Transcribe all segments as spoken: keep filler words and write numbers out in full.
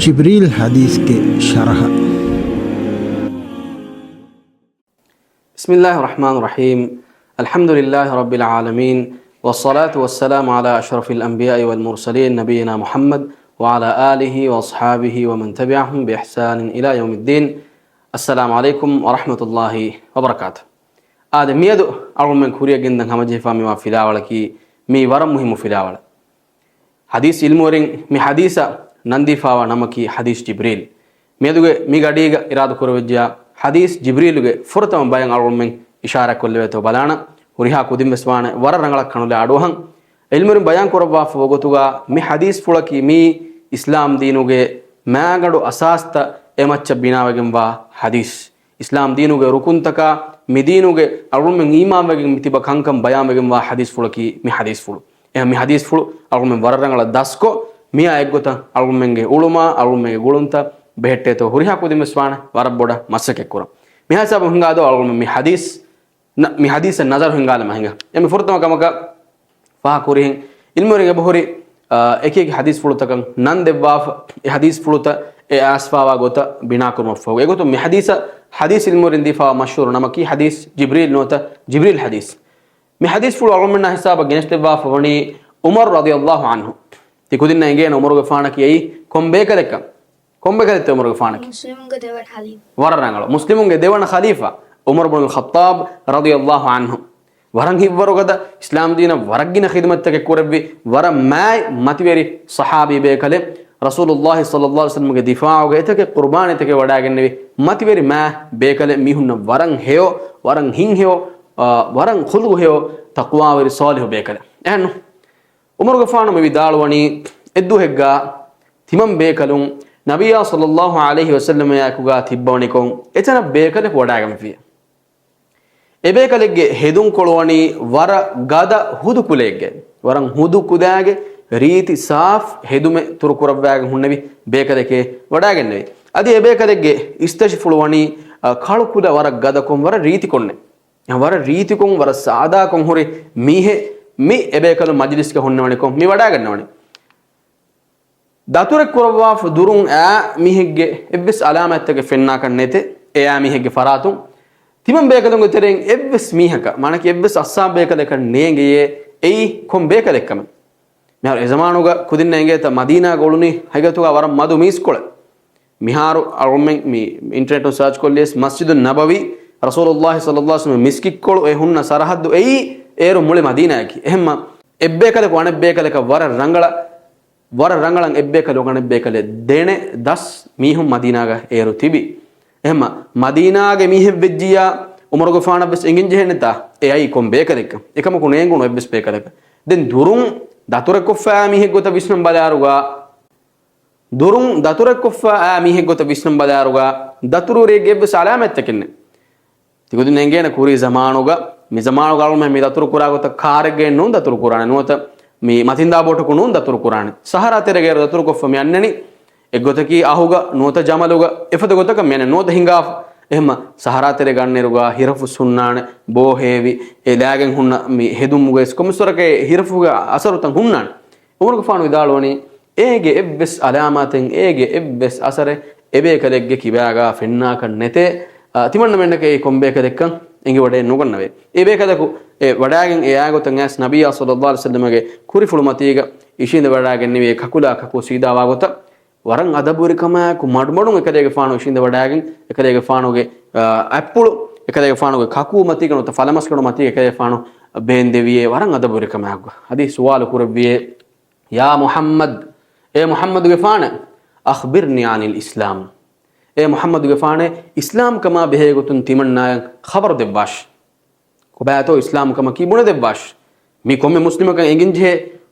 ޖިބްރީލް ޙަދީޘްގެ ޝަރަޙަ. بسم الله الرحمن الرحيم. الحمد لله رب العالمين. والصلاة والسلام على أشرف الأنبياء والمرسلين نبينا محمد وعلى آله وأصحابه ومن تبعهم بإحسان إلى يوم الدين. السلام عليكم ورحمة الله وبركاته. އާދެ، މިއަދު އަޅުގަނޑުމެން ކުރިއަށް ގެންދަން ހަމަޖެހިފާ މިވާ ފިލާވަޅަކީ މީ ވަރަށް މުހިއްމު ފިލާވަޅެއް. ޙަދީޘް ޢިލްމުވެރިން މި ޙަދީޘަށް ނަންދީފާވާ ނަމަކީ ޙަދީޘް ޖިބްރީލް. މިއަދުގެ މި ގަޑީގަ އިރާދަކުރެވިއްޖެޔާ ޙަދީޘް ޖިބްރީލުގެ ފުރަތަމަ ބަޔަށް އަޅުގަނޑުމެން އިޝާރާތްކޮށްލެވޭތޯ ބަލާނަން. ހުރިހާ ކުދިންވެސް ވާނެ ވަރަށް ރަނގަޅަށް ކަނުލާ އަޑުއަހަން. ޢިލްމުވެރިން ބަޔާންކުރައްވާފަ ވަގުތުގަ މި ޙަދީޘްފުޅަކީ މީ އިސްލާމް ދީނުގެ މާގަނޑު އަސާސްތައް އެމައްޗަށް ބިނާވެގެންވާ ޙަދީޘް. އިސްލާމް ދީނުގެ ރުކުންތަކާ، މި ދީނުގެ އަޅުގަނޑުމެން އީމާންވެގެން މި ތިބަ ކަންކަން ބަޔާންވެގެންވާ ޙަދީޘްފުޅަކީ މި ޙަދީޘްފުޅު. އެހެން މި ޙަދީޘްފުޅު އަޅުގަނޑުމެން ވަރަށް ރަނގަޅަށް ދަސްކޮށް، މިއާ އެއްގޮތަށް އަޅުގަނޑުމެންގެ އުޅުމާ، އަޅުގަނޑުމެންގެ ގުޅުންތައް ބެހެއްޓޭތޯ ހުރިހާ ކުދިންވެސް ވާނެ ވަރަށް ބޮޑަށް މަސައްކަތްކުރަން. މިހާ ހިސާބުން ހިނގާދޯ އަޅުގަނޑުމެން މި ޙަދީޘް، ނަ-، މި ޙަދީޘަށް ނަޒަރު ހިނގާލަމާ ހިނގާ. އެ މި ފުރަތަމަ ކަމަކަށް ފާހަގަކުރިހެން ޢިލްމުވެރިން އެބަހުރި، އާ، އެކި އެކި ޙަދީޘްފުޅުތަކަށް ނަން ދެއްވާފަ، އެ ޙަދީޘްފުޅުތައް އެ އައިސްފާވާ ގޮތަށް ބިނާކުރުމަށްފަހު. އެގޮތުން މި ޙަދީޘަށް، ޙަދީޘް ޢިލްމުވެރިން ދީފާވާ މަޝްހޫރު ނަމަކީ ޙަދީޘް ޖިބްރީލް ނުވަތަ ޖިބްރީލް ޙަދީޘް. މި ޙަދީޘްފުޅު އަޅުގަނޑުމެންނާ ހިސާބަށް ގެނެސްދެއްވާފަ ވަނީ ޢުމަރު ރަޟިޔަﷲ ޢަންހު. ތި ކުދިންނަށް އެނގޭނެ ޢުމަރުގެފާނަކީ އެއީ ކޮން ބޭކަލެއްކަން؟ ކޮން ބޭކަލެއްތޯ ޢުމަރުގެފާނަކީ؟ މުސްލިމުންގެ ދެވަނަ ޚަލީފާ. ވަރަށް ރަނގަޅު. މުސްލިމުންގެ ދެވަނަ ޚަލީފާ ޢުމަރު ބުނުލް ޚައްޠާބް ރަޟިޔަﷲ ޢަންހު. ވަރަށް ހިތްވަރު ގަދަ، އިސްލާމް ދީނަށް ވަރަށް ގިނަ ޚިދުމަތްތަކެއް ކުރެއްވި، ވަރަށް މާތް މަތިވެރި ޞަޙާބީ ބޭކަލެއް. ރަސޫލުﷲ ޞައްލަﷲ ޢަލައިހި ވަސައްލަމްގެ ދިފާޢުގަ އެތަކެއް ޤުރުބާނީތަކެއް ވަޑައިގެންނެވި މަތިވެރި މާތް ބޭކަލެއް. މީހުންނަށް ވަރަށް ހެޔޮ، ވަރަށް ހިތްހެޔޮ، އާ، ވަރަށް ޚުލްޤު ހެޔޮ، ތަޤްވާވެރި ޞާލިޙު ބޭކަލެއް. އެހެންނު. ޢުމަރުގެފާނު މި ވިދާޅުވަނީ، އެއްދުވަހެއްގަ ތިމަން ބޭކަލުން ނަބިއްޔާ ޞައްލަﷲ ޢަލައިހި ވަސައްލަމާއެކުގަ ތިއްބަވަނިކޮށް، އެތަނަށް ބޭކަލެކު ވަޑައިގެންފިޔަ. އެބޭކަލެއްގެ ހެދުންކޮޅު ވަނީ ވަރަށް ގަދަ ހުދުކުލައެއްގެ، ވަރަށް ހުދު ކުލައިގެ ރީތި ސާފް ހެދުމެއް ތުރުކުރައްވާގެން ހުންނެވި ބޭކަލެކޭ ވަޑައިގެންނެވި. އަދި އެބޭކަލެއްގެ އިސްތަށިފުޅު ވަނީ، އަ، ކަޅު ކުލަ ވަރަށް ގަދަކޮށް، ވަރަށް ރީތިކޮށްނެ. ވަރަށް ރީތިކޮށް، ވަރަށް ސާދާކޮށް ހުރި މީހެއް މި އެބޭކަލުން މަޖިލިސްގަ ހުންނެވަނިކޮށް މި ވަޑައިގަންނަވަނީ. ދަތުރެއް ކުރައްވާފަ ދުރުން އާ މީހެއްގެ އެއްވެސް އަލާމާތްތަކެއް ފެންނާކަށް ނެތޭ. އެއާ މީހެއްގެ ފަރާތުން ތިމަން ބޭކަލުންގެ ތެރެއިން އެއްވެސް މީހަކަށް، މާނަކީ އެއްވެސް އައްސާ ބޭކަލަކަށް ނޭނގެޔޭ އެއީ ކޮން ބޭކަލެއްކަމެއް. މިހާރު އެޒަމާނުގަ ކުދިންނަށް އެނގޭތަ މަދީނާގަ އުޅުނީ ހަގީގަތުގަ ވަރަށް މަދު މީސްކޮޅެއް. މިހާރު އަޅުމެން މި އިންޓަރނެޓުން ސާޗް ކޮށްލިޔަސް މަސްޖިދު ނަބަވީ ރަސޫލުﷲ ޞައްލަﷲ ޢަލައިހި ވަސައްލަމަ މިސްކިތްކޮޅު އެ ހުންނަ ސަރަހައްދު އެއީ އޭރު މުޅި މަދީނާއަކީ. އެހެންމަ އެއްބޭކަލަކު އަނެއްބޭކަލަކަށް ވަރަށް ރަނގަޅަށް، ވަރަށް ރަނގަޅަށް އެއްބޭކަލަކު އަނެއްބޭކަލެއް ދެނެ ދަސް މީހުން މަދީނާގަ އޭރު ތިބި. އެހެންމަ މަދީނާގެ މީހެއް ވެއްޖިއްޔާ ޢުމަރުގެފާނަށް ވެސް އެނގެން ޖެހެނެތާ އެ އައީ ކޮން ބޭކަލެއްކަން. އެކަމަކު ނޭނގުނު އެއްވެސް ބޭކަލަކަށް. ދެން ދުރުން ދަތުރެއްކޮށްފައި މީހެއް ގޮތަށް ވިސްނަން ބަލާއިރުގަ، ދުރުން ދަތުރެއްކޮށްފަ އާ މީހެއް ގޮތަށް ވިސްނަން ބަލާއިރުގަ، ދަތުރުވެރިއެއްގެ އެއްވެސް އަލާމަތްތަކެއް ނެތް. ތިކުދިން އެނގޭނެ ކުރީ ޒަމާނުގަ، މި ޒަމާނުގަ އަޅުމެން މި ދަތުރު ކުރާ ގޮތަށް ކާރެއްގައި ނޫން ދަތުރު ކުރާނެ، ނުވަތަ މި މަތިންދާ ބޯޓަކު ނޫން ދަތުރު ކުރާނެ. ސަހަރާ ތެރޭގައި ދަތުރުކޮށްފަ މި އަންނަނީ. އެއްގޮތަކީ އަހުގަ ނުވަތަ ޖަމަލުގަ އެފަދަ ގޮތަކަށް މި އަންނަނީ. ނުވަތަ ހިނގާފަ. އެހެންމަ ސަހަރާ ތެރޭގަ އަންނައިރުގަ ހިރަފުސް ހުންނާނެ، ބޯ ހޭވި، އެ ލާގެން ހުންނަ މި ހެދުމުގައި ކޮންމެސްވަރަކަށް ހިރަފުގެ އަސަރުތައް ހުންނާނެ. ޢުމަރުގެފާނު ވިދާޅުވަނީ، އޭގެ އެއްވެސް އަލާމާތެއް، އޭގެ އެއްވެސް އަސަރެއް އެބޭކަލެއްގެ ކިބާގަ ފެންނާކަށް ނެތޭ. އާ، ތިމަންނަމެންނަކަށް އެއީ ކޮން ބޭކަލެއްކަން އެނގިވަޑައެއް ނުގަންނަވޭ. އެ ބޭކަލަކު އެ ވަޑައިގެން އެ އާ ގޮތަށް އައިސް ނަބިއްޔާ ޞައްލަﷲ ޢަލައިހި ވަސައްލަމަގެ ކުރިފުޅު މަތީގަ އިށީނދެ ވަޑައިގެންނެވި އެ ކަކުލާ ކަކޫ ސީދާވާ ގޮތަށް ވަރަށް އަދަބުވެރިކަމާއެކު މަޑުމަޑުން އެކަލޭގެފާނު އިށީނދެ ވަޑައިގެން، އެކަލޭގެފާނުގެ، އާ، އަތްޕުޅު، އެކަލޭގެފާނުގެ ކަކޫ މަތީގަ ނުވަތަ ފަލަމަސްގަނޑު މަތީގަ އެކަލޭގެފާނު ބޭންދެވިއޭ ވަރަށް އަދަބުވެރިކަމާއެކު. އަދި ސުވާލު ކުރެއްވިއޭ، ޔާ މުޙައްމަދު، އޭ މުޙައްމަދުގެފާނެ، أخبرني عن الإسلام. އޭ މުޙައްމަދުގެފާނެ، އިސްލާމްކަމާ ބެހޭގޮތުން ތިމަންނާއަށް ޚަބަރު ދެއްވާށި. ކޮބާތޯ އިސްލާމްކަމަކީ ބުނެދެއްވާށި. މީ ކޮންމެ މުސްލިމަކަށް އެނގެންޖެހޭ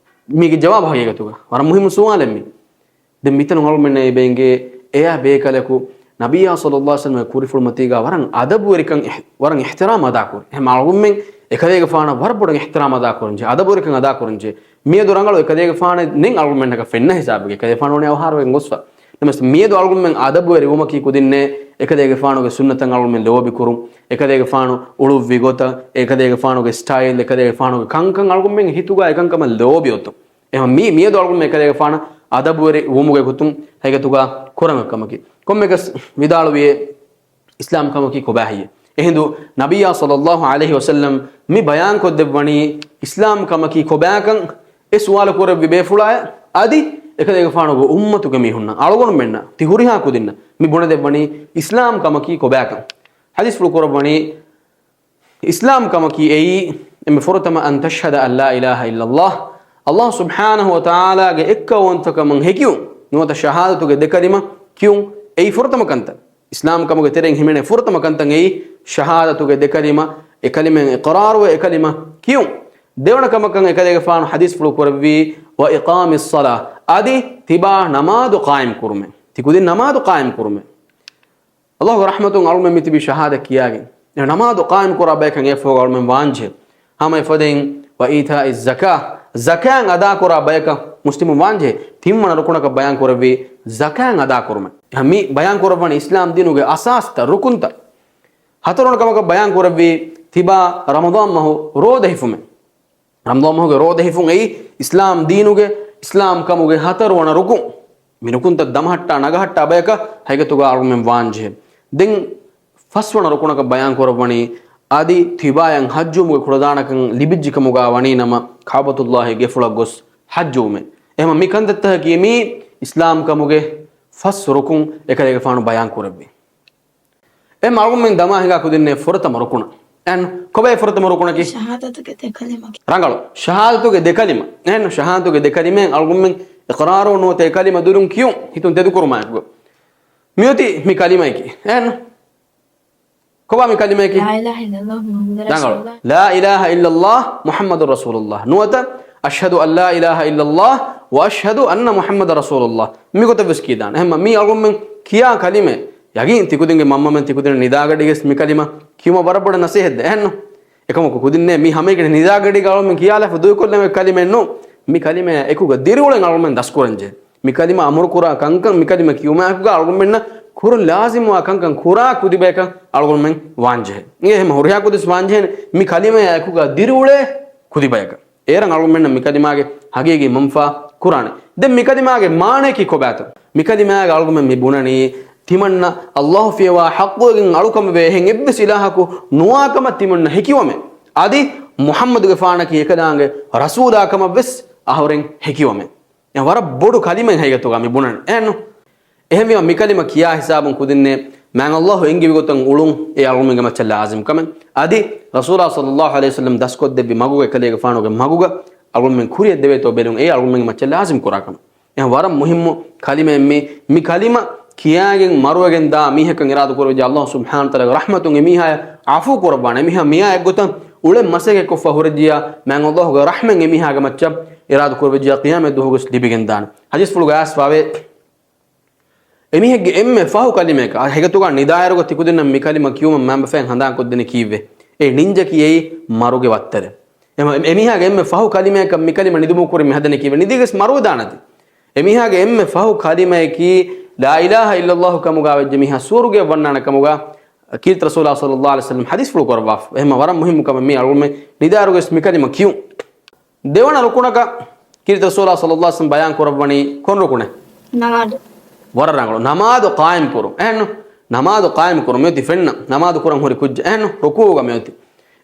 މީގެ ޖަވާބު ހަގީގަތުގަ. ވަރަށް މުހިއްމު ސުވާލެއް މީ. ދެން މިތަނުން އަޅުމެންނަށް އެބަ އެނގޭ އެޔާ ބޭކަލަކު ނަބިއްޔާ ޞައްލަﷲ ޢަލައިހި ވަސައްލަމަގެ ކުރިފުޅު މަތީގަ ވަރަށް އަދަބުވެރިކަން އިޙް-، ވަރަށް އިޙްތިރާމް އަދާކުރި. އެހެން އަޅުގަނޑުމެން އެކަލޭގެފާނަށް ވަރަށް ބޮޑަށް އިޙްތިރާމް އަދާކުރަންޖެ، އަދަބުވެރިކަން އަދާކުރަންޖެ. މިއަދު ރަނގަޅު އެކަލޭގެފާނެއް ނެތް އަޅުގަނޑުމެންނަކަށް ފެންނަ ހިސާބެއްގަ. އެކަލޭގެފާނު ވަނީ އަވަހާރަވެގެން ގޮސްފަ. ނަމަވެސް މިއަދު އަޅުގަނޑުމެން އަދަބުވެރިވުމަކީ ކުދިންނޭ، އެކަލޭގެފާނުގެ ސުންނަތަށް އަޅުގަނޑުމެން ލޯބިކުރުން، އެކަލޭގެފާނު އުޅުއްވި ގޮތަށް، އެކަލޭގެފާނުގެ ސްޓައިލް، އެކަލޭގެފާނުގެ ކަންކަން އަޅުގަނޑުމެން ހިތުގަ އެކަންކަމަށް ލޯބި އޮތުން. އެހެން މި-، މިއަދު އަޅުގަނޑުމެން އެކަލޭގެފާނަށް އަދަބުވެރި ވުމުގެ ގޮތުން ހަގީގަތުގަ ކުރަން ކަމަކީ. ކޮންމެއަކަސް ވިދާޅުވިޔޭ، އިސްލާމް ކަމަކީ ކޮބާހެއްޔޭ؟ އެހިނދު ނަބިއްޔާ ޞައްލައްލާހު ޢަލައިހި ވަސައްލަމް މި ބަޔާންކޮށްދެއްވަނީ އިސްލާމް ކަމަކީ ކޮބާކަން އެ ސުވާލު ކުރެއްވި ބޭފުޅާޔަށް އަދި އެކަލޭގެފާނުގެ އުއްމަތުގެ މީހުންނަށް، އަޅުގަނޑުމެންނަށް، ތި ހުރިހާ ކުދިންނަށް މި ބުނެދެއްވަނީ އިސްލާމް ކަމަކީ ކޮބާކަން. ޙަދީޘްފުޅު ކުރައްވަނީ، އިސްލާމް ކަމަކީ އެއީ، އެންމެ ފުރަތަމަ، أن تشهد أن لا إله إلا الله، ﷲ ސުބްޙާނަހޫ ވަތަޢާލާގެ އެއްކައުވަންތަކަމަށް ހެކިވުން، ނުވަތަ ޝަހާދަތުގެ ދެކަލިމަ ކިޔުން. އެއީ ފުރަތަމަ ކަންތައް. އިސްލާމް ކަމުގެ ތެރެއިން ހިމެނޭ ފުރަތަމަ ކަންތައް އެއީ، ޝަހާދަތުގެ ދެކަލިމަ، އެކަލިމައިން އިޤްރާރުވެ އެކަލިމަ ކިޔުން. ދެވަނަ ކަމަކަށް އެކަލޭގެފާނު ޙަދީޘްފުޅު ކުރެއްވީ، وإقام الصلاة، އަދި ތިބާ ނަމާދު ޤާއިމް ކުރުމެއް. ތި ކުދިން ނަމާދު ޤާއިމް ކުރުމެއް. ﷲގެ ރަޙްމަތުން އަޅުމެން މިތިބީ ޝަހާދަތް ކިޔާގެން. އެ ނަމާދު ޤާއިމް ކުރާ ބަޔަކަށް އެފަހު އަޅުމެން ވާންޖެހޭ. ހަމަ އެފަދައިން، وإيتاء الزكاة، ޒަކާތް އަދާކުރާ ބަޔަކަށް މުސްލިމުން ވާންޖެހޭ. ތިންވަނަ ރުކުނަކަށް ބަޔާން ކުރެއްވީ ޒަކާތް އަދާކުރުމެއް. މި ބަޔާން ކުރައްވަނީ އިސްލާމް ދީނުގެ އަސާސްތައް، ރުކުންތައް. ހަތަރުވަނަ ކަމަކަށް ބަޔާން ކުރެއްވީ ތިބާ ރަމަޟާން މަހު ރޯދަ ހިފުމެއް. ރަމަޟާން މަހުގެ ރޯދަ ހިފުން އެއީ އިސްލާމް ދީނުގެ، އިސްލާމް ކަމުގެ ހަތަރުވަނަ ރުކުން. މި ރުކުންތައް ދަމަހައްޓާ ނަގަހައްޓާ ބަޔަކަށް ހަގީގަތުގަ އަޅުމެން ވާންޖެހޭ. ދެން ފަސްވަނަ ރުކުނަކަށް ބަޔާން ކުރައްވަނީ، އަދި ތިބާޔަށް ޙައްޖުވުމުގެ ކުޅަދާނަކަން ލިބިއްޖެ ކަމުގަ ވަނީ ނަމަ، ކަޢުބަތުﷲގެ ގެފުޅަށް ގޮސް ޙައްޖުވުމެއް. އެހެންމަ މި ކަންތައްތަކަކީ މީ އިސްލާމް ކަމުގެ ފަސް ރުކުން އެކަލޭގެފާނު ބަޔާން ކުރެއްވި. އެ އަޅުމެން ދަމާ ހިނގާ ކުދިންނޭ ފުރަތަމަ ރުކުނަށް. އެހެން ކޮބާ ފުރަތަމަ ރުކުނަކީ؟ ޝަހާދަތުގެ ދެ ކަލިމަ. ރަނގަޅު. ޝަހާދަތުގެ ދެ ކަލިމަ. އެހެން ޝަހާދަތުގެ ދެ ކަލިމައިން އަޅުމެން އިޤްރާރު ނުވަތަ އެ ކަލިމަ ދުރުން ކިޔުން ހިތުން ތެދުކުރުމާއެކު. މިއޮތީ މި ކަލިމައަކީ. އެހެން ކޮބާ މި ކަލިމައަކީ؟ ލާ އިލާހަ އިއްލައްލާހު މުޙައްމަދު ރަސޫލުﷲ. ރަނގަޅު. ލާ އިލާހަ އިއްލައްލާހު މުޙައްމަދު ރަސޫލުﷲ. ނުވަތަ، أشهد أن لا إله إلا الله وأشهد أن محمدا رسول الله. މިގޮތަށް ވެސް ކިޔާނެ. އެހެންމަ މީ އަޅުމެން ކިޔާ ކަލިމަ. ޔަގީން ތިކުދިންގެ މަންމަމެން ތިކުދިން ނިދާގަޑީގަސް މި ކަލިމަ ކިޔުމަށް ވަރަށް ބޮޑަށް ނަސޭހަތް ދޭ. އެހެންނު؟ އެކަމަކު ކުދިންނޭ މީ ހަމައެކަނި ނިދާގަޑީގަ އަޅުމެން ކިޔާލާފަ ދޫކޮށްލެވޭ ކަލިމައެއްނު. މި ކަލިމައާ އެކުގަ ދިރިއުޅެން އަޅުމެން ދަސްކުރަންޖެހޭ. މި ކަލިމަ އަމުރުކުރާ ކަންކަން، މި ކަލިމަ ކިޔުމާއެކުގަ އަޅުގަނޑުމެންނަށް ކުރުން ލާޒިމުވާ ކަންކަން ކުރާ ކުދިބަޔަކަށް އަޅުގަނޑުމެން ވާންޖެހޭ. އެހެން ހުރިހާ ކުދިސް ވާންޖެހޭނެ މި ކަލިމައާ އެކުގަ ދިރިއުޅޭ ކުދިބަޔަކަށް. އޭރަށް އަޅުގަނޑުމެންނަށް މި ކަލިމާގެ ހަގީގީ މަންފާ ކުރާނެ. ދެން މި ކަލިމާގެ މާނަޔަކީ ކޮބާތޯ؟ މި ކަލިމާގަ އަޅުގަނޑުމެން މި ބުނަނީ، ތިމަންނަ ﷲ ފިޔަވާ ޙައްޤުވެގެން އަޅުކަމެވޭ އެހެން އެއްވެސް އިލާހަކު ނުވާކަމަށް ތިމަންނަ ހެކިވަމެ. އަދި މުޙައްމަދުގެފާނަކީ އެކަލާނގެ ރަސޫލާކަމަށްވެސް އަހުރެން ހެކިވަމެ. އެ ވަރަށް ބޮޑު ކަލިމައެއް ހަގީގަތުގަ މި ބުނަނީ. އެހެންނު؟ އެހެންވީމަ މި ކަލިމަ ކިޔާ ހިސާބުން ކުދިންނޭ މާތް ﷲ އެންގެވި ގޮތަށް އުޅުން އެ އަޅުމެންގެ މައްޗަށް ލާޒިމް ކަމެއް. އަދި ރަސޫލާ ޞައްލައްލާހު ޢަލައިހި ވަސައްލަމް ދަސްކޮށްދެއްވި މަގުގަ އެކަލޭގެފާނުގެ މަގުގަ އަޅުމެން ކުރިޔަށް ދެވޭތޯ ބެލުން އެ އަޅުމެންގެ މައްޗަށް ލާޒިމް ކުރާ ކަމެއް. އެހެން ވަރަށް މުހިއްމު ކަލިމައެއް މީ. މި ކަލިމަ ކިޔާގެން މަރުވެގެން ދާ މީހަކަށް އިރާދަ ކުރެވިއްޖެ ﷲ ސުބްޙާނަހޫ ވަތަޢާލާގެ ރަޙްމަތުން އެމީހާޔަށް ޢަފޫ ކުރައްވާނެ. އެމީހާ މިއާ އެއްގޮތަށް އުޅެން މަސައްކަތް ކޮށްފަ ހުރެއްޖިޔާ މާތް ﷲގެ ރަޙްމަތް އެމީހާގެ މައްޗަށް އިރާދަ ކުރެވިއްޖިޔާ ޤިޔާމަތް ދުވަހުގަސް ލިބިގެން ދާނެ. ޙަދީޘްފުޅުގަ އައިސްފަވޭ. އެމީހެއްގެ އެންމެ ފަހު ކަލިމައަކަށް، ހަގީގަތުގަ ނިދާއިރުގަ ތިކުދިންނަށް މި ކަލިމަ ކިޔުމަށް މައިންބަފައިން ހަނދާންކޮށްދޭނެ ކީއްވެ؟ އެ ނިންޖަކީ އެއީ މަރުގެ ވައްތަރެއް. އެމަ-، އެމީހާގެ އެންމެ ފަހު ކަލިމައަކަށް މި ކަލިމަ ނިދުމުގެ ކުރިން މި ހަދަނީ ކީއްވެ؟ ނިދީގަސް މަރުވެދާނެތީ. އެމީހާގެ އެންމެ ފަހު ކަލިމައަކީ ލާ އިލާހަ އިއްލައްލާހު ކަމުގަ ވެއްޖެ މީހާ ސުވަރުގެއަށް ވަންނާނެ ކަމުގަ ކީރިތި ރަސޫލާ ޞައްލައްލާހު ޢަލައިހި ވަސައްލަމް ޙަދީޘްފުޅު ކުރައްވާފަ. އެހެންމަ ވަރަށް މުހިއްމު ކަމެއް މީ އަޅުގަނޑުމެން ނިދާއިރުގަސް މި ކަލިމަ ކިޔުން. ދެވަނަ ރުކުނަކަށް ކީރިތި ރަސޫލާ ޞައްލައްލާހު ޢަލައިހި ވަސައްލަމް ބަޔާން ކުރައްވަނީ ކޮން ރުކުނެއް؟ ނަމާދު. ވަރަށް ރަނގަޅު. ނަމާދު ޤާއިމް ކުރުން. އެހެންނު؟ ނަމާދު ޤާއިމް ކުރުން. މިއޮތީ ފެންނަ. ނަމާދު ކުރަން ހުރި ކުއްޖެއް. އެހެންނު؟ ރުކޫޢުގަ މިއޮތީ.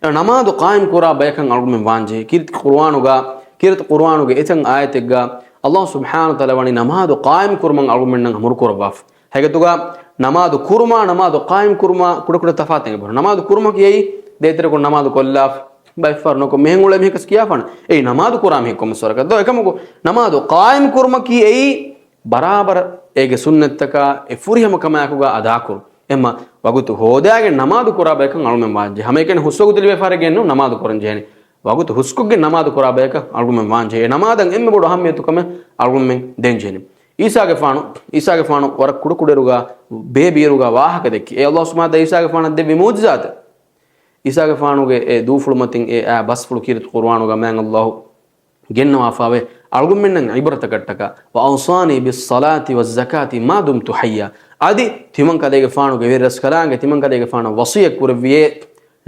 އެ ނަމާދު ޤާއިމް ކުރާ ބަޔަކަށް އަޅުގަނޑުމެން ވާންޖެހޭ. ކީރިތި ޤުރުއާނުގަ، ކީރިތި ޤުރުއާނުގެ އެތައް އާޔަތެއްގަ ﷲ ސުބްޙާނަހޫ ވަތަޢާލާ ވަނީ ނަމާދު ޤާއިމް ކުރުމަށް އަޅުގަނޑުމެންނަށް އަމުރު ކުރައްވާފަ. ހަގީގަތުގަ ނަމާދު ކުރުމާ، ނަމާދު ޤާއިމް ކުރުމާ ކުޑަކުޑަ ތަފާތެއް އެބަހުރި. ނަމާދު ކުރުމަކީ އެއީ ދޭތެރެކޮށް ނަމާދު ކޮށްލާފަ، ބައެއްފަހަރު ނުކޮށް މިހެން އުޅޭ މީހަކަސް ކިޔާފާނެ. އެއީ ނަމާދު ކުރާ މީހެއް ކޮންމެސް ވަރަކަށް. ދޯ އެކަމަކު ނަމާދު ޤާއިމް ކުރުމަކީ އެއީ ބަރާބަރަށް އޭގެ ސުންނަތްތަކާ އެ ފުރިހަމަ ކަމާއެކުގަ އަދާކުރުން. އެމަ ވަގުތު ހޯދާގެން ނަމާދު ކުރާ ބަޔަކަށް އަޅުމެން ވާންޖެހޭ. ހަމައެކަނި ހުސްވަގުތު ލިބޭ ފަހަރެއްގެންނު ނަމާދު ކުރަންޖެހޭނެ. ވަގުތު ހުސްކޮށްގެން ނަމާދު ކުރާ ބަޔަކަށް އަޅުގަނޑުމެން ވާންޖެހޭ. ނަމާދަށް އެންމެ ބޮޑު އަހައްމިޔަތު ކަމެއް އަޅުގަނޑުމެން ދޭންޖެހޭނެ. ޢީސާގެފާނު، ޢީސާގެފާނު ވަރަށް ކުޑަކުޑައިރުގަ ބޭބިއިރުގަ ވާހަކަ ދެއްކި. އެ ﷲ ސުބްޙާނަހޫ ވަތަޢާލާ ޢީސާގެފާނަށް ދެއްވި މުޢުޖިޒާތެއް. ޢީސާގެފާނުގެ އެ ދޫފުޅު މަތިން އެ އާ ބަސްފުޅު ކީރިތި ޤުރުއާނުގަ މާތް ﷲ ގެންނަވާފަވޭ. އަޅުގަނޑުމެންނަށް ޢިބްރަތަކަށްޓަކާ، وأوصاني بالصلاة والزكاة ما دمت حيا. އަދި ތިމަންކަލޭގެފާނުގެ ވެރިރަސްކަލާނގެ ތިމަންކަލޭގެފާނަށް ވަޞިއްޔަތް ކުރެއްވިޔޭ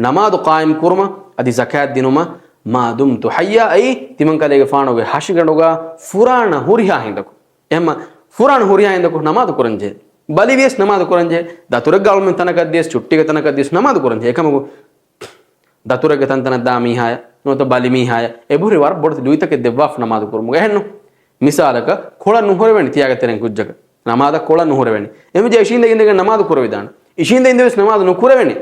ނަމާދު ޤާއިމް ކުރުމަށް އަދި ޒަކާތް ދިނުމަށް، ما دمت حيا، އެއީ ތިމަންކަލޭގެފާނުގެ ހަށިގަނޑުގަ ފުރާނަ ހުރިހާ ހިނދަކު. އެހެންމަ ފުރާނަ ހުރިހާ ހިނދަކު ނަމާދު ކުރަންޖެހޭ. ބަލިވިޔަސް ނަމާދު ކުރަންޖެހޭ. ދަތުރެއްގަ އަޅުމެން ތަނަކަށް ދިޔަސް، ޗުއްޓީގެ ތަނަކަށް ދިޔަސް ނަމާދު ކުރަންޖެހޭ. އެކަމަކު ދަތުރެއްގެ ތަންތަނަށް ދާ މީހާޔަށް ނުވަތަ ބަލި މީހާޔަށް އެބަހުރި ވަރަށް ބޮޑެތި ލުއިތަކެއް ދެއްވާފަ ނަމާދު ކުރުމުގެ. އެހެންނު؟ މިސާލަކަށް ކޮޅަށް ނުހުރެވެނީ ތިޔާގެ ތެރެއިން ކުއްޖަކަށް. ނަމާދަށް ކޮޅަށް ނުހުރެވެނީ. އެމިދިޔަ އިށީނދެގެން ނަމާދު ކުރެވިދާނެ. އިށީނދެ އިނދެވެސް ނަމާދު ނުކުރެވެނީ.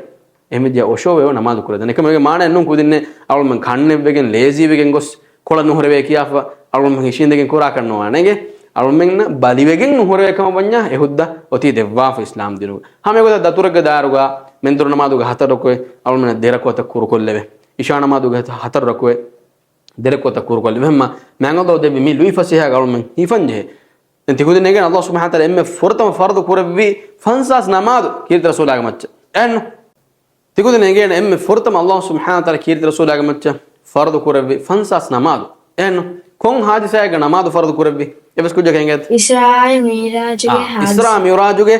އެމިދިޔަ އޮށޯވެ ނަމާދު ކުރެވިދާނެ. އެކަމަކު އޭގެ މާނައެއް ނޫން ކުދިންނެއް އަޅުމެން ކަންނެއްވެގެން ލޭޒީވެގެން ގޮސް ކޮޅަށް ނުހުރެވޭ ކިޔާފަ އަޅުމެން އިށީނދެގެން ކުރާކަށް ނުވާނެ. އޭގެ އަޅުމެންނަށް ބަލިވެގެން ނުހުރެވޭ ކަމަށް ވަންޏާ އެ ހުއްދަ އޮތީ ދެއްވާފަ އިސްލާމް ދީނުގަ. ހަމަ އެގޮތަށް ދަތުރެއްގެ ދާއިރުގަ މެންދުރު ނަމާދުގެ ހަތަރު ރަކުޢަތް އަޅުމެންނަށް ދެ ރަކުޢަތަށް ކުރުކޮށްލެވޭ. އިޝާ ނަމާދުގެ ހަތަ-، ހަތަރު ރަކުޢަތް ދެ ރަކުޢަތަށް ކުރުކޮށްލެވޭ. އެހެންމަ މާތް ﷲ ދެއްވި މި ލުއިފަސޭހައިގަ އަޅުމެން ހިފަންޖެހޭ. ދެން ތިކުދިން އެނގޭނެ ﷲ ސުބްޙާނަހޫ ވަތަޢާލާ އެންމެ ފުރަތަމަ ފަރުޟު ކުރެއްވީ ފަންސާސް ނަމާދު ކީރިތި ރަސޫލާގެ މައްޗަށް. އެހެންނު؟ ތިކުދިން އެނގޭނެ އެންމެ ފުރަތަމަ ﷲ ސުބްޙާނަހޫ ވަތަޢާލާ ކީރިތި ރަސޫލާގެ މައްޗަށް ފަރުޟު ކުރެއްވި ފަންސާސް ނަމާދު. އެހެންނު؟ ކޮން ހާދިސާއެއްގަ ނަމާދު ފަރުޟު ކުރެއްވީ؟ އެވެސް ކުއްޖަކަށް އެނގޭތަ؟ އިސްރާއި މިޢުރާޖުގެ އާ، ހާދިސާ. އިސްރާ މިޢުރާޖުގެ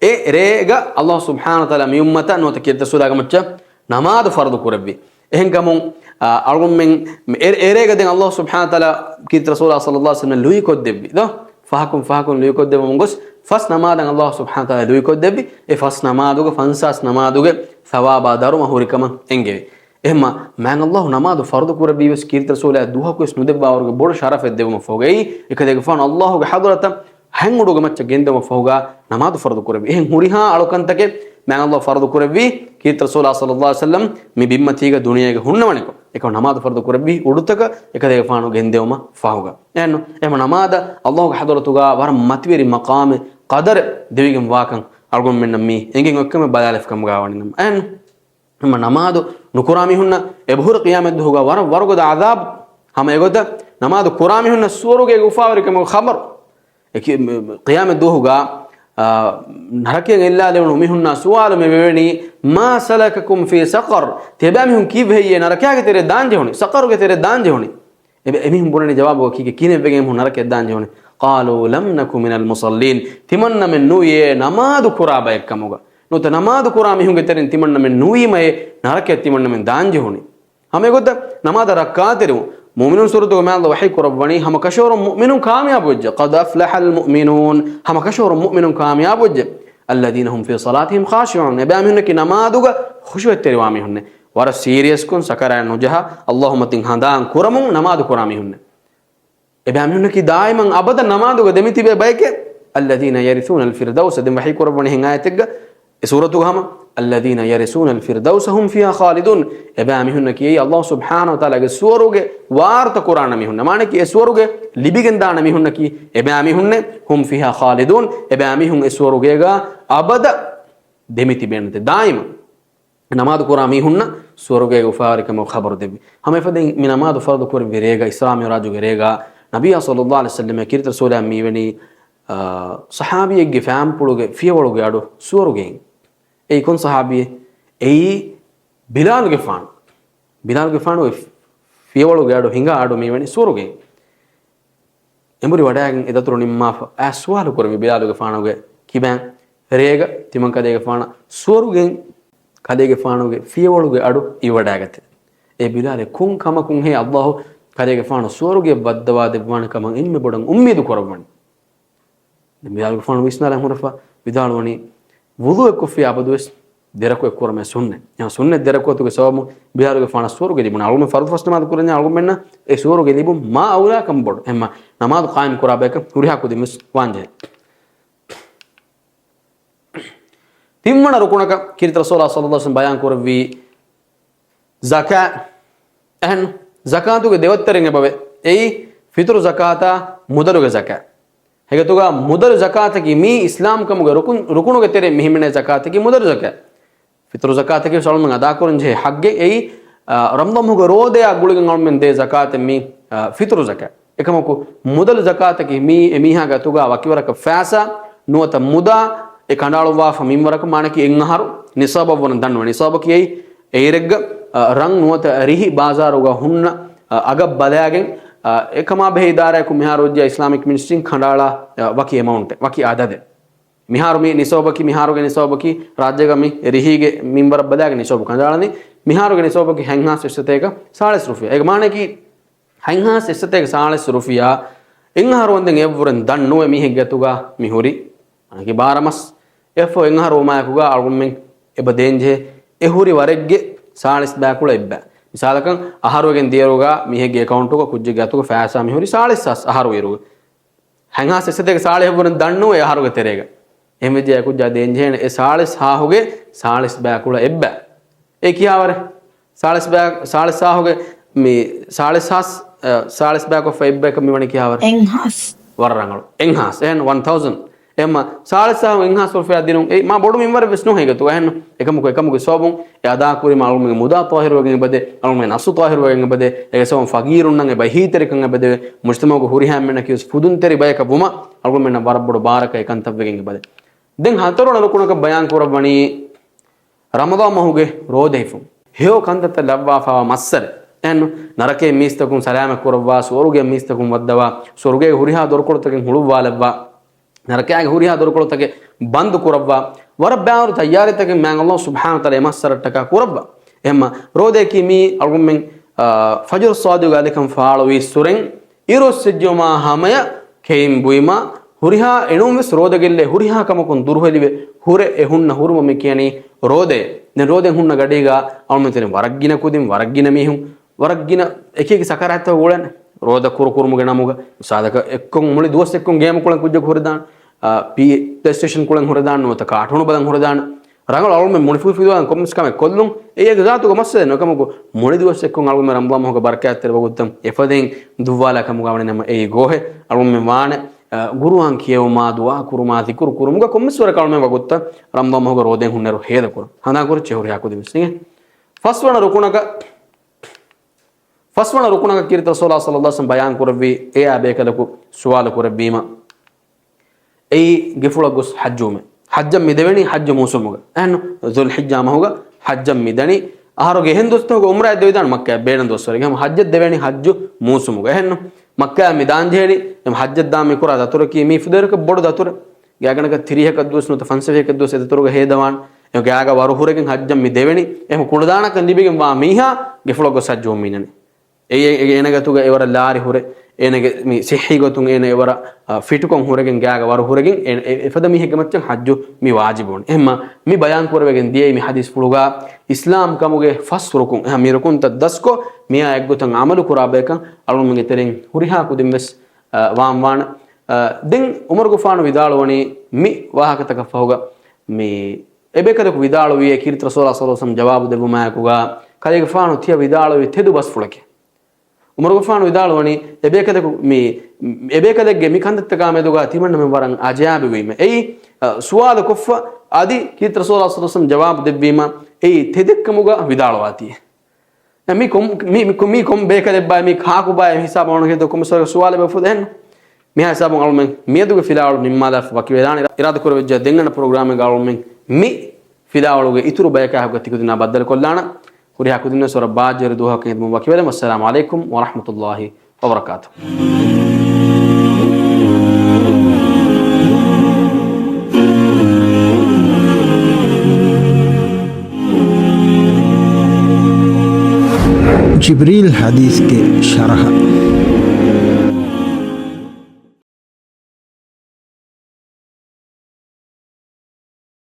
އެ ރޭގަ ﷲ ސުބްޙާނަހޫ ވަތަޢާލާ މި އުއްމަތަށް ނުވަތަ ކީރިތި ރަސޫލާގެ މައްޗަށް ނަމާދު ފަރުޟު ކުރެއްވި. އެހެންކަމުން، އާ، އަޅުގަނޑުމެން އެ-، އެރޭގަ ދެން ﷲ ސުބްޙާނަހޫ ވަތަޢާލާ ކީރިތި ރަސޫލާ ޞައްލައްލާހު ޢަލައިހި ވަސައްލަމަ ލުއިކޮށްދެއްވި ދޯ؟ ފަހަކުން ފަހަކުން ލުއިކޮށްދެއްވަމުން ގޮސް ފަސް ނަމާދަށް ﷲ ސުބްޙާނަހޫ ވަތަޢާލާ ލުއިކޮށްދެއްވި. އެ ފަސް ނަމާދުގަ ފަންސާސް ނަމާދުގެ ޘަވާބާ ދަރުމަ ހުރިކަމަށް އެނގެވި. އެހެންމަ މާތް ﷲ ނަމާދު ފަރުޟު ކުރެއްވީ ވެސް ކީރިތި ރަސޫލާ ދުވަހަކު ވެސް ނުދެއްވާވަރުގެ ބޮޑު ޝަރަފެއް ދެއްވުމަށް ފަހުގައި، އެކަލޭގެފާނު ﷲގެ ޙަޟްރަތަށް ހަތް އުޑުގެ މައްޗަށް ގެންދެވުމަށް ފަހުގަ ނަމާދު ފަރުޟު ކުރެއްވި. އެހެން ހުރިހާ އަޅުކަންތަކެއް މާތް ﷲ ފަރުޟު ކުރެއްވީ ކީރިތި ރަސޫލާ ޞައްލައްލާހު ޢަލައިހި ވަސައްލަމް މި ބިންމަތީގަ ދުނިޔޭގަ ހުންނަވަނިކޮށް. އެކަމަ ނަމާދު ފަރުޟު ކުރެއްވީ އުޑުތަކަށް އެކަލޭގެފާނު ގެންދެވުމަށް ފަހުގަ. އެހެންނު؟ އެހެންމަ ނަމާދަށް ﷲގެ ޙަޟްރަތުގަ ވަރަށް މަތިވެރި މަޤާމެއް ޤަދަރެއް ދެވިގެން ވާކަން އަޅުގަނޑުމެންނަށް މީ އެނގެން އޮތްކަމެއް ބަލާލެފި ކަމުގަ ވަނީ ނަމަ. އެހެންނު؟ އެހެންމަ ނަމާދު ނުކުރާ މީހުންނަށް އެބަހުރި ޤިޔާމަތް ދުވަހުގަ ވަރަށް ވަރުގަދަ ޢަޛާބު. ހަމަ އެގޮތަށް ނަމާދު ކުރާ މީހުންނަށް ސުވަރުގޭގެ އުފާވެރިކަމުގެ ޚަބަރު. އެކި-، މ-، މ-، ޤިޔާމަތް ދުވަހުގަ، އާ، ނަރަކަޔަށް އެއްލާލެވުނު މީހުންނާ ސުވާލު މި ވެވެނީ، "ما سلككم في سقر؟" ތިޔަބައިމީހުން ކީއްވެ ހެއްޔޭ ނަރަކަޔާގެ ތެރޭ ދާން ޖެހުނީ؟ ސަޤަރުގެ ތެރޭ ދާން ޖެހުނީ؟ އެ-، އެމީހުން ބުނަނީ ޖަވާބުގަ ކީކޭ ކިހިނެއްވެގެން އެމީހުން ނަރަކަޔަށް ދާން ޖެހުނީ؟ "قالوا لم نك من المصلين." ތިމަންނަމެން ނުވިޔޭ ނަމާދު ކުރާ ބައެއް ކަމުގަ. ނުވަތަ ނަމާދު ކުރާ މީހުންގެ ތެރެއިން ތިމަންނަމެން ނުވީމައޭ ނަރަކަޔަށް ތިމަންނަމެން ދާން ޖެހުނީ. ހަމަ އެގޮތަށް ނަމާދަށް ރައްކާތެރިވުން. މުއުމިނޫން ސޫރަތުގެ މާތް ﷲ ވަޙީ ކުރައްވަނީ ހަމަ ކަށަވަރުން މުއުމިނުން ކާމިޔާބުވެއްޖެ. "قد أفلح المؤمنون." ހަމަ ކަށަވަރުން މުއުމިނުން ކާމިޔާބުވެއްޖެ. "الذين هم في صلاتهم خاشعون." އެބައިމީހުންނަކީ ނަމާދުގަ ޚުޝޫޢަތްތެރިވާ މީހުންނޭ. ވަރަށް ސީރިއަސްކޮށް ސަކަރާތް ނުޖަހާ ﷲ މަތިން ހަނދާން ކުރަމުން ނަމާދު ކުރާ މީހުންނޭ. އެބައިމީހުންނަކީ ދާއިމަން އަބަދަށް ނަމާދުގަ ދެމިތިބޭ ބައެކޭ. "الذين يرثون الفردوس." ދެން ވަޙީ ކުރައްވަނީ އެހެން އާޔަތެއްގަ، އެ ސޫރަތުގަ ހަމަ، "الذين يرثون الفردوس هم فيها خالدون." އެބައިމީހުންނަކީ އެއީ ﷲ ސުބްޙާނަހޫ ވަތަޢާލާގެ ސުވަރުގެ ވާރުތަ ކުރާނަ މީހުން. މާނައަކީ އެ ސުވަރުގެ ލިބިގެންދާނަ މީހުންނަކީ އެބައިމީހުންނޭ. "هم فيها خالدون." އެބައިމީހުން އެ ސުވަރުގޭގަ އަބަދަށް ދެމިތިބޭނެތެ ދާއިމަން. ނަމާދު ކުރާ މީހުންނަށް ސުވަރުގޭގެ އުފާވެރިކަމުގެ ޚަބަރު ދެއްވި. ހަމަ އެފަދައިން މި ނަމާދު ފަރުޟު ކުރެއްވި ރޭގަ އިސްރާ މިޢުރާޖުގެ ރޭގަ ނަބިއްޔާ ޞައްލައްލާހު ޢަލައިހި ވަސައްލަމަ ކީރިތި ރަސޫލާ މިވެނީ، އާ، ޞަޙާބީއެއްގެ ފާންޕުޅުގެ ފިޔަވަޅުގެ އަޑު ސުވަރުގެއިން. އެއީ ކޮން ޞަޙާބީއެއް؟ އެއީ ބިލާލުގެފާނު. ބިލާލުގެފާނުގެ ފިޔަވަޅުގެ އަޑު ހިނގާ އަޑު މިވެނީ ސުވަރުގެއިން. އެނބުރި ވަޑައިގެން އެދަތުރު ނިންމާފަ އައިސް ސުވާލު ކުރެއްވި ބިލާލުގެފާނުގެ ކިބައިން، ރޭގަ ތިމަން ކަލޭގެފާނަށް ސުވަރުގެއިން ކަލޭގެފާނުގެ ފިޔަވަޅުގެ އަޑު އިވިވަޑައިގަތެ. އޭ ބިލާލޭ، ކޮން ކަމަކުންހޭ ﷲ ކަލޭގެފާނު ސުވަރުގެއަށް ވައްދަވާ ދެއްވާނެ ކަމަށް އެންމެ ބޮޑަށް އުއްމީދު ކުރައްވަނީ؟ ދެން ބިލާލުގެފާނު ވިސްނާލަން ހުރެފަ ވިދާޅުވަނީ، ވުޟޫއެއް ކޮށްފި އަބަދުވެސް ދެރަކުއެއް ކުރަމޭ ސުންނަތް. އެހެން ސުންނަތް ދެރަކުއަތުގެ ސަބަބުން ބިލާލުގެފާނަށް ސުވަރުގެ ލިބުނު. އަޅުގަނޑުމެން ފަރުޟު ފަސް ނަމާދު ކުރަންޏާ އަޅުގަނޑުމެންނަށް އެ ސުވަރުގެ ލިބުން މާ އައުލާކަން ބޮޑު. އެހެންމަ ނަމާދު ޤާއިމް ކުރާ ބަޔަކަށް ހުރިހާ ކުދިންވެސް ވާންޖެހޭ. ތިންވަނަ ރުކުނަކަށް ކީރިތި ރަސޫލާ ޞައްލައްލާހު ޢަލައިހި ވަސައްލަމަ ބަޔާން ކުރެއްވީ ޒަކާތް. އެހެން ޒަކާތުގެ ދެވައްތަރެއް އެބަވޭ. އެއީ ފިޠުރު ޒަކާތާ މުދަލުގެ ޒަކާތް. އެގޮތުގަ މުދަލު ޒަކާތަކީ މީ އިސްލާމްކަމުގެ ރުކުން، ރުކުނުގެ ތެރެއިން މި ހިމެނޭ ޒަކާތަކީ މުދަލު ޒަކާތް. ފިޠުރު ޒަކާތަކީ އަޅުމެން އަދާކުރަން ޖެހޭ ޙައްޤެއް. އެއީ، އާ، ރަމަޟާން މަހުގެ ރޯދަޔާ ގުޅިގެން އަޅުމެން ދޭ ޒަކާތެއް މީ، އާ، ފިޠުރު ޒަކާތް. އެކަމަކު މުދަލު ޒަކާތަކީ މީ އެމީހާގެ އަތުގަ ވަކިވަރަކަށް ފައިސާ ނުވަތަ މުދާ އެ ކަނޑައަޅުއްވާފަ މިންވަރަކަށް، މާނައަކީ އެއް އަހަރު ނިޞާބަށް ވަން ދަންނަވަން. ނިޞާބަކީ އެއީ އެއިރެއްގަ، އަ، ރަން ނުވަތަ ރިހި ބާޒާރުގަ ހުންނަ، އަ، އަގަށް ބަލާގެން، އަ، އެކަމާ ބެހޭ އިދާރާއަކު މިހާރު ވެއްޖެ އިސްލާމިކް މިނިސްޓްރީން ކަނޑައަޅާ، އަ، ވަކި އެމައުންޓެއް، ވަކި އަދަދެއް. މިހާރު މި ނިސޯބަކީ، މިހާރުގެ ނިސޯބަކީ، ރާއްޖޭގަ މި ރިހީގެ މިންވަރަށް ބަލާގެން ނިސޯބު ކަނޑައަޅަނީ، މިހާރުގެ ނިސޯބަކީ ހަތްހާސް އެއްސަތޭކަ ސާޅީސް ރުފިޔާ. އޭގެ މާނައަކީ، ހަތްހާސް އެއްސަތޭކަ ސާޅީސް ރުފިޔާ އެއް އަހަރު ވަންދެން އެއްވުރެން ދަން ނުވެ މީހެއްގެ އަތުގަ މި ހުރި އަނެކި ބާރަ މަސް. އެއަށްފަހު އެއް އަހަރު ވުމާއެކުގަ އަޅުގަނޑުމެން އެބަ ދޭންޖެހޭ އެ ހުރި ވަރެއްގެ ސާޅީސް ބަޔަކުޅަ އެއްބަ. މިސާލަކަށް އަހަރުވެގެން ދިޔައިރުގަ މީހެއްގެ އެކައުންޓުގަ ކުއްޖެއްގެ އަތުގަ ފައިސާ މި ހުރި ސާޅީސް ހާސް އަހަރު އިރުގަ. ހަތް ހާސް އެއްސަތޭކަ ސާޅީހެއްވުރެން ދަން ނުވެ އަހަރުގެ ތެރޭގަ. އެހެންވެއްޖެ އެ ކުއްޖާ ދޭންޖެހޭނެ އެ ސާޅީސް ހާހުގެ ސާޅީސް ބަޔަކުޅަ އެއްބަ. އެ ކިހާވަރެއް؟ ސާޅީސް ބަ-، ސާޅީސް ހާހުގެ މި ސާޅީސް ހާސް، އަ، ސާޅީސް ބަޔަކު އޮފް އެއްބަޔަކަށް މިވަނީ ކިހާވަރެއް؟ އެއްހާސް. ވަރަށް ރަނގަޅު. އެއްހާސް. އެހެން ވަން ތައުޒަންޑް. އެހެންމަ ސާޅީސް ހާހު އެއްހާސް ރުފިޔާ ދިނުން އެއީ މާ ބޮޑު މިންވަރެއް ވެސް ނޫން ހެއްގަތު. އެހެން އެކަމަކު އެކަމުގެ ސަބަބުން އެ އަދާކުރީމަ އަޅުގަނޑުމެންގެ މުދާ ޠާހިރުވެގެން އެބަދޭ، އަޅުގަނޑުމެން އަސްލު ޠާހިރުވެގެން އެބަދޭ، އޭގެ ސަބަބުން ފަގީރުންނަށް އެބަ އެހީތެރިކަން އެބަދެވޭ، މުޖްތަމަޢުގެ ހުރިހާ އެންމެންނަކީ ވެސް ފުދުންތެރި ބަޔަކަށް ވުމަށް އަޅުގަނޑުމެންނަށް ވަރަށް ބޮޑު ބާރަކަށް އެކަންތައްވެގެން އެބަދޭ. ދެން ހަތަރުވަނަ ރުކުނަކަށް ބަޔާން ކުރައްވަނީ ރަމަޟާން މަހުގެ ރޯދަ ހިފުން. ހެޔޮ ކަންތައްތައް ލައްވާފައިވާ މައްސަރެއް. އެހެން ނަރަކައިން މީސްތަކުން ސަލާމަތް ކުރައްވާ، ސުވަރުގެއަށް މީސްތަކުން ވައްދަވާ، ސުވަރުގޭގެ ހުރިހާ ދޮރުކޮޅުތަކެއް ހުޅުއްވާލައްވާ، ނަރަކައިގެ ހުރިހާ ދޮރުކޮޅުތަކެއް ބަންދު ކުރައްވާ، ވަރަށް ބާރު ތައްޔާރީތަކެއް މާތް ﷲ ސުބްޙާނަހޫ ވަތަޢާލާ އެ މައްސަރައަށްޓަކާ ކުރައްވާ. އެހެންމަ ރޯދައަކީ މީ އަޅުގަނޑުމެން، އާ، ފަޖުރު ޞާދިޤުގެ އަލިކަން ފާޅުވީއްސުރެން އިރުއޮއްސެއްޖެއުމާ ހަމަޔަށް ކެއިން ބުއިމާ، ހުރިހާ އެނޫން ވެސް ރޯދަ ގެއްލޭ ހުރިހާ ކަމަކުން ދުރުހެލިވެ، ހުރެ އެ ހުންނަ ހުރުމަށް މި ކިޔަނީ ރޯދައޭ. ދެން ރޯދައިން ހުންނަ ގަޑީގަ އަޅުމެން ތެރެއިން ވަރަށް ގިނަ ކުދިން، ވަރަށް ގިނަ މީހުން، ވަރަށް ގިނަ އެކި އެކި ސަކަރާތްތައް އުޅެން. ރޯދަ ކުރު ކުރުމުގެ ނަމުގަ، މިސާލަކަށް އެއްކޮށް މުޅި ދުވަސް އެއްކޮށް ގޭމް ކުޅެން ކުއްޖަކު ހުރެދާނެ، އާ، ޕީ-، ޕްލޭސްޓޭޝަން ކުޅެން ހުރެދާނެ، ނުވަތަ ކާޓޫނު ބަލަން ހުރެދާނެ. ރަނގަޅު އަޅުމެން މުޅި ފުދިފުދިވާން ކޮންމެސް ކަމެއް ކޮށްލުން. އެއީ އޭގެ ޒާތުގަ މައްސަލައެއް ނޫން. އެކަމަކު މުޅި ދުވަސް އެއްކޮށް އަޅުމެން ރަމަޟާން މަހުގެ ބަރަކާތްތެރި ވަގުތުތައް އެފަދައިން ދުއްވާލާ ކަމުގަ ވަނީ ނަމަ އެއީ ގޯހެއް. އަޅުމެން ވާނެ، އަ، ޤުރުއާން ކިޔެވުމާ، ދުޢާ ކުރުމާ، ޒިކުރު ކުރުމުގަ ކޮންމެސް ވަރަކަށް އަޅުމެން ވަގުތުތައް ރަމަޟާން މަހުގެ ރޯދައިން ހުންނައިރު ހޭދަ ކުރަން. ހަނދާން ކުރައްޗޭ ހުރިހާ ކުދިން ވެސް ނިގެ. ފަސްވަނަ ރުކުނަކަށް، ފަސްވަނަ ރުކުނަކަށް ކީރިތި ރަސޫލާ ޞައްލައްލާހު ޢަލައިހި ވަސައްލަމަ ބަޔާން ކުރެއްވީ އެއާ ބޭކަލަކު ސުވާލު ކުރެއްވީމަ، އެއީ ގެފުޅަށް ގޮސް ޙައްޖުވުމެއް. ޙައްޖަށް މި ދެވެނީ ޙައްޖު މޫސުމުގަ. އެހެން ޛުލްޙިއްޖާ މަހުގަ ޙައްޖަށް މި ދަނީ. އަހަރުގެ އެހެން ދުވަސްތަކުގަ ޢުމްރާއަށް ދެވިދާނެ މައްކާއަށް ބޭނުން ދުވަސްވަރެއް. އެހެން ޙައްޖަށް ދެވެނީ ޙައްޖު މޫސުމުގަ. އެހެން މައްކާއަށް މި ދާން ޖެހެނީ. އެހެން ޙައްޖަށް ދާން މި ކުރާ ދަތުރަކީ މީ ފުދޭވަރަކަށް ބޮޑު ދަތުރެއް. ގާތްގަނޑަކަށް ތިރީހަކަށް ދުވަސް ނުވަތަ ފަންސަވީހަކަށް ދުވަސް އެ ދަތުރުގަ ހޭދަވާން. އެ ގާގަ ވަރު ހުރެގެން ޙައްޖަށް މި ދެވެނީ. އެހެން ކުޅަދާނަކަން ލިބިގެން ވާ މީހާ ގެފުޅަށް ގޮސް ޙައްޖުވަމުން އިންނަނީ. އެ، އެ، އޭނަގެ އަތުގަ އެވަރަށް ލާރި ހުރެ، އޭނަގެ މި ޞިއްޙީ ގޮތުން އޭނަ އެވަރަށް، އަ، ފިޓުކަން ހުރެގެން ގާގަ ވަރު ހުރެގެން އެ، އެ، އެފަދަ މީހެއްގެ މައްޗަށް ޙައްޖު މި ވާޖިބުވަނީ. އެހެންމަ މި ބަޔާން ކުރެވިގެން ދިޔައީ މި ޙަދީޘްފުޅުގަ އިސްލާމް ކަމުގެ ފަސް ރުކުން، އެހާ މި ރުކުންތައް ދަސްކޮށް، މިއާ އެއްގޮތަށް ޢަމަލު ކުރާ ބަޔަކަށް އަޅުގަނޑުމެންގެ ތެރެއިން ހުރިހާ ކުދިން ވެސް، އަ، ވާން ވާނެ. އަ، ދެން ޢުމަރުގެފާނު ވިދާޅުވަނީ މި ވާހަކަތަކަށް ފަހުގަ މި އެބޭކަލަކު ވިދާޅުވިއޭ ކީރިތި ރަސޫލާ ޞައްލައްލާހު ޢަލައިހި ވަސައްލަމަ ޖަވާބު ދެއްވުމާއެކުގަ، ކަލޭގެފާނު ތިޔަ ވިދާޅުވި ތެދު ބަސްފުޅެކޭ. ޢުމަރުގެފާނު ވިދާޅުވަނީ، އެބޭކަލަކު މި، އެބޭކަލެއްގެ މި ކަންތައްތަކާ މެދުގަ ތިމަންނަމެން ވަރަށް އަޖައިބުވީމަ. އެއީ، އަ، ސުވާލު ކޮށްފަ އަދި ކީރިތި ރަސޫލާ ޞައްލައްލާހު ޢަލައިހި ވަސައްލަމަ ޖަވާބު ދެއްވީމަ، އެއީ ތެދެއްކަމުގަ ވިދާޅުވާތީ. މި ކޮން، މި، މި ކޮ-، މީ ކޮން ބޭކަލެއްބާ، މީ ކާކުބާ ހިސާބަށް އޮންނަ ކިތައް ކޮންމެސް ވަރަކަށް ސުވާލެއް އެބަ އުފުދޭ އެހެން. މިހާ ހިސާބުން އަޅުމެން މިއަދުގެ ފިލާވަޅު ނިންމާލާފަ ވަކިވެދާނެ. އިރާދަ ކުރެވިއްޖެ ދެންގަނޑަ ޕްރޮގްރާމެއްގަ އަޅުމެން މި ފިލާވަޅުގެ އިތުރު ބަޔަކާ ހައްގަ ތިކުދިންނާ ބައްދަލުކޮށްލާނަ. ހުރިހާ ކުދިންނަށް ވަރަށް ބާއްޖަވެރި ދުވަހަކަށް ހިދުމަތް ވަކިވެލަން. ވައްސަލާމު ޢަލައިކުމް ވަރަޙްމަތުﷲ ވަބަރަކާތުހު. ޖިބްރީލް ޙަދީޘްގެ ޝަރަޙަ.